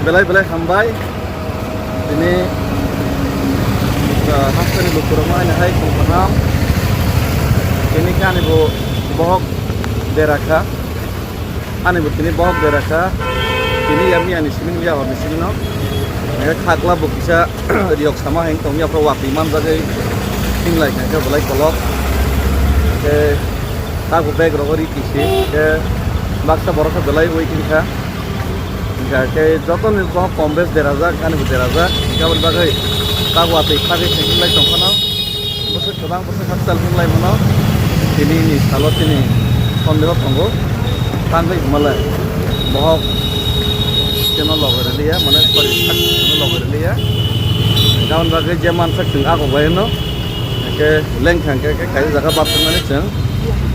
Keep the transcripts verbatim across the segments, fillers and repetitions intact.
Belai belai hambai. Tini, ah, hasteni lukurokno ani hai khum kaham. Tini khe ani bo bohok dera kha. Ani bo tini bohok dera kha. Tini yami ani simin ya horni simino. Nge khakla bo kisa riyok sama heng tong ya pro wati manjagwi hinglai kha khe belai kolok. Khe tago bag rogo ri kisi. Khe baksa borok khe belai waiting kha. Hingkha khe joto ni bohok kom bes derajak, ani bo derajak. Hingkhe aboni bagwi tago atwi khagwi thengwi lai tongphano. Bwswk kwbang bwswk hakchal hinglai mano. Tini ni salo tini sondeho tongo. Tangwi hwnmalai bohok cheno logoi rwliya, mane sori sak cheno logoi rwliya. Hingkhe aboni bagwi je mansak chwng ago bai no. Hingkhe lengkha hingkhe khe kaisa jaga bathumnani chwng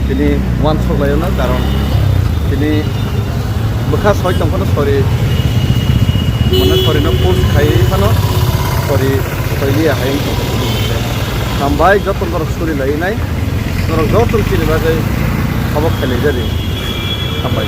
tini uansuk laio no, karon tini bwkha soi tongphano sori, mane sorino force khai phano sori soiliya hai wngkha. Hambai joto norok suri lainai, norok joto chini bagwi obo khelai jadi. Hambai.